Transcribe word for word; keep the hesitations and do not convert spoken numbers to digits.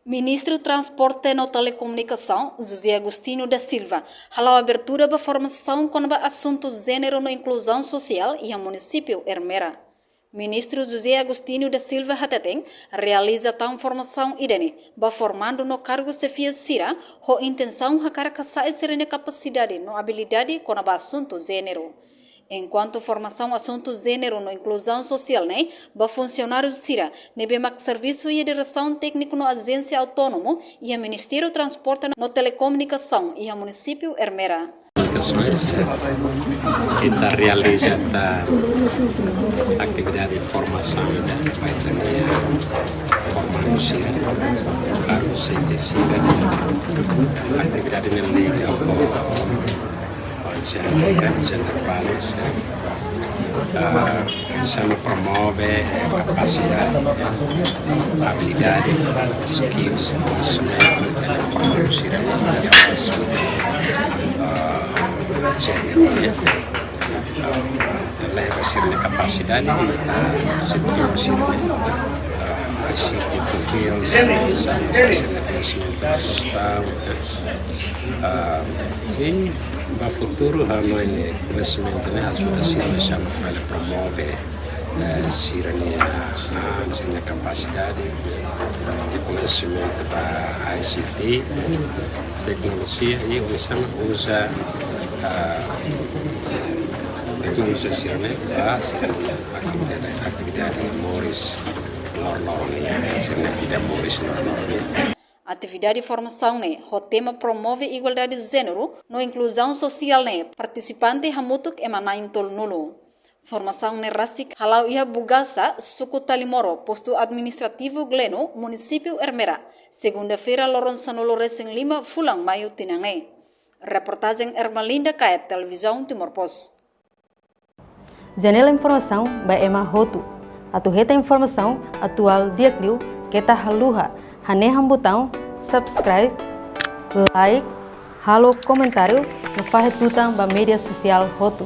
Ministru Transporte no Telekomunikasaun, José Agostinho da Silva, hala'o abertura ba formasaun kona-ba asuntu jéneru no inkluzaun sosiál iha munisípiu Ermera. Ministru José Agostinho da Silva hateten, realiza tan formasaun ida-ne'e ba formandu no kargu xefia sira, ho intensaun hakarak hasa'e sira-nia kapasidade no abilidade kona-ba asuntu jéneru. Enkuantu formasaun asuntu jéneru no inkluzaun sosiál ne'e ba funsionáriu sira ne'ebé mak servisu iha diresaun tékniku no ajénsia autónomu iha Ministériu Transporte no Telekomunikasaun iha munisípiu Ermera. Komunikasoens, ita realiza tan atividade formasaun ba ita-nia formandu sira, kargu xefia sira. Atividade ne'e liga ho gender, gender balance, ah, oinsá mak promove, eh, kapasidade, abilidade, skills, koñesimentu, sira, ah, gender, eh, leva sira-nia kapasidade, ah, setór sira, ah, I C T field, sira, sira, sira, sira, ah, i ba futuru, ha'u hanoin koñesimentu ne'e ajuda sira oinsá mak bele promove, eh, sira-nia, ah, sira-nia kapasidade, eh, koñesimentu ba I C T, teknolojia, i oinsá mak uza, ah, teknolojia sira-ne'e ba sira-nia atividade, atividade moris loroloron nian, sira-nia vida moris loroloron nian. Atividade formasaun ne'e ho tema promove igualdade jéneru no inkluzaun sosiál ne'e partisipante hamutuk ema na'in tolunulu. Formasaun ne'e rasik hala'o iha Bugasa, suku Talimoro, postu administrativu Gleno, munisípiu Ermera, segunda-feira loron sanulu-resin-lima fulan Maiu tinan ne'e. Reportajen Ermelinda Kaet, Televizaun Timor Post. Janela informasaun ba ema hotu. Atu hetan informasaun atuál di'ak liu keta haluha hanehan butaun subscribe, like, halo komentáriu no fahe tutan ba média sosiál hotu.